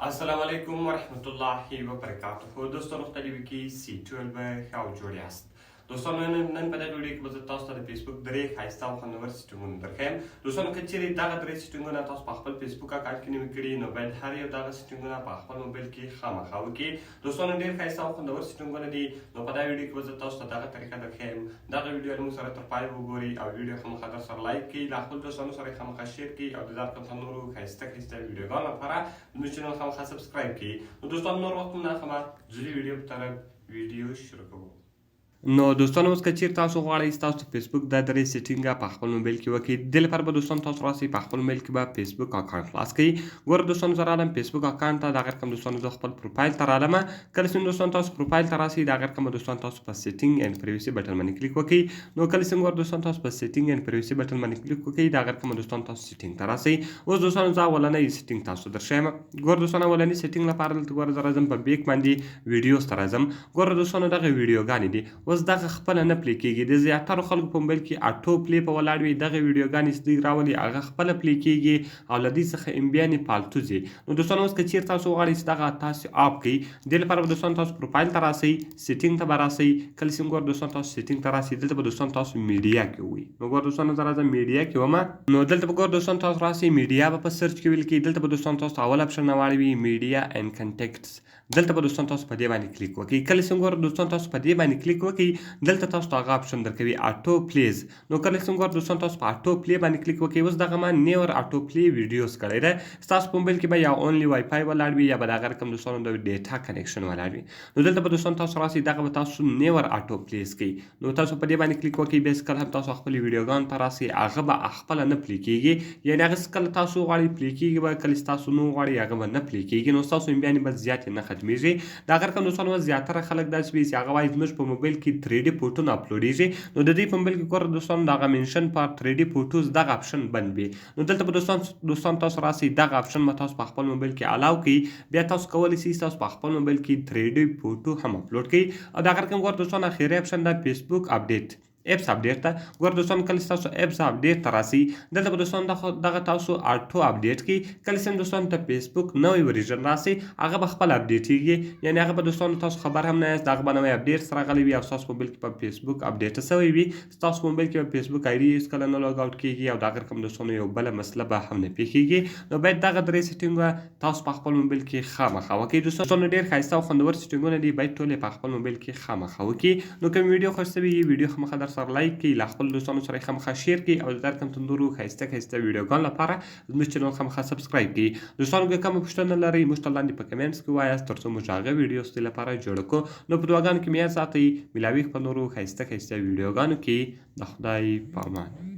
السلام علیکم ورحمت الله وبرکاته. دوستانو، خدای وکړي سی ټول به ښه او جوړ یاست. دوستانو، نن په دغه ویډیو کې به زه تاسو ته د فیسبوک درې ښایسته او خوندور سیسټمونه درښیم. دوستانو، که چیرې دغه درې سیسټمونه تاسو په خپل فیسبوک اکاونټ کې نوي کړي، نو باید هر یو دغه سیسټمونه په خپل موبایل کې خامخا وکړي. دوستانو، ډېر ښایسته او خوندور سیسټمونه دي. نو په دا ویډیو کې به زه تاسو ته دغه طریقه درښیم. دغه ویډیو له موږ سره تر پای وګورئ او ویډیو خامخا در سره لایک کړئ، له خپل دوستانو سره خامخا share کړئ او د دا رقم نورو ښایسته ښایسته ویډیوګانو لپاره زموږ channel خامخا subscribe کړئ. نو دوستانو، نور وخت نه اخلم، ځو ویډیو په طرف، ویډیو شروع کوو. نو دوستانو، اوس که چیرې تاسو غواړئ تاسو فیسبوک دا درې setting په خپل موبایل کې وکړئ، د دې لپاره به دوستان تاسو راسئ، په خپل موبایل کې به فیسبوک اکاونټ خلاص کړئ. ګوره دوستانو، زه رالم فیسبوک اکاونټ ته، دغه رقم دوستانو زه خپل پروفایل ته رالم. کله چې دوستان تاسو پروفایل ته راسئ، دغه رقم دوستان تاسو په setting and privacy button باندې کلیک وکړئ. نو کله چې ګوره دوستان تاسو په setting and privacy button باندې کلیک وکړئ، دغه رقم دوستان تاسو setting ته راسئ. اوس دوستانو، زه اولنی setting تاسو درښیم. ګوره دوستانو، اولنی setting لپاره دلته ګوره زه راځم، په back باندې videos ته راځم. ګوره دوستانو، دغه ویډیوګانې دي. اوس دغه خپله نه play کېږي. د زیاترو خلکو په موبایل کې auto play په ولاړ وي. دغه ویډیوګانې چې دوی راولي، هغه خپله play کېږي او له دې څخه MB یانې فالتو ځي. نو دوستانو، اوس که چیرې تاسو غواړئ چې دغه تاسو off کړئ، دې لپاره به دوستان تاسو پروفایل ته راسئ، setting ته به راسئ. کله چې ګوره دوستان تاسو setting ته راسئ، دلته به دوستان تاسو میډیا کې وئ. نو ګوره دوستانو، زه راځم، میډیا کې ومه. نو دلته به ګوره دوستان تاسو راسئ، میډیا به په search کې ولیکئ. دلته به دوستان تاسو اول option راوړی وي، media and contacts. دلته به دوستان تاسو په دې باندې کلیک وکړئ. کله چې ګوره دوستان تاسو په دې باندې کلیک وکړئ، دلته تاسو ته هغه option درکوي، auto plays. نو کله چې ګوره دوستان تاسو په auto play باندې کلیک وکړئ، اوس دغه ما never auto play videos کړی دی. ستاسو په موبایل کې به یا only WiFi ولاړ وي یا به دغه رقم دوستانو د data connection ولاړ وي. نو دلته به دوستان تاسو راسئ، دغه به تاسو never auto plays کوي. نو تاسو په دې باندې کلیک وکړئ. بیا کله هم تاسو خپل ویډیوګان ته راسئ، هغه به خپله نه play کیږي. یعنې هغه کله تاسو غواړئ play کیږي به، کله چې تاسو نو غواړئ هغه به نه play کیږي. نو ستاسو MB یانې به زیاتې نه ختمیږي. دا غیر کوم دوستانو، زیاتره خلک داسې وي چې هغه وایي زموږ په موبایل کې 3D فوټونه اپلوډیږي. نو د دې په موبایل کې ګوره دوستانو، دغه mention for 3D photos دغه option بند وي. نو دلته به دوستان تاسو راسئ، دغه option به تاسو په خپل موبایل کې allow کړئ. بیا تاسو کولی شئ تاسو په خپل موبایل کې 3D photo هم اپلوډ کړئ. او دا غیر کوم ګوره دوستانو، اخیری option دا فیسبوک update، apps update ته. ګور دوستان، کله چې تاسو apps update ته راسئ، دلته به دوستان دغه تاسو auto update کړئ. کله چې دوستان ته فیسبوک نوی version راسي، هغه به خپل update کیږي. یعنی هغه به دوستان تاسو خبر هم نه یاست، دغه به نوی update سره راغلی وي او تاسو په موبایل کې په فیسبوک update سوی وي. تاسو په موبایل کې په فیسبوک ID هیڅ کله نه log out کیږي او دغه رقم دوستانو یو بله مسله به هم نه پیښیږي. نو باید دغه درې setting تاسو په خپل موبایل کې خامخا وکړئ. دوستانو، ډېر ښایسته او خوندور setting ونه دي، باید ټول په خپل موبایل کې خامخا وکړي. نو کوم ویډیو خوښ سوي، ویډیو خامخا در سره لایک کړئ، له خپل دوستانو سره خامخا share کړئ او د رقم نورو ښایسته ښایسته ویډیوګانو لپاره زموږ channel خامخا subscribe کړئ. دوستانو، که کومه پوښتنه لرئ، موږ ته لاندې په comments کې ووایاست، تر څو موږ هغه ویډیو ستاسو لپاره جوړ کړو. نو په دعاګانو کې مې یاد ساتئ. ملاوي په نورو ښایسته ښایسته ویډیوګانو کې. د خدای په امان.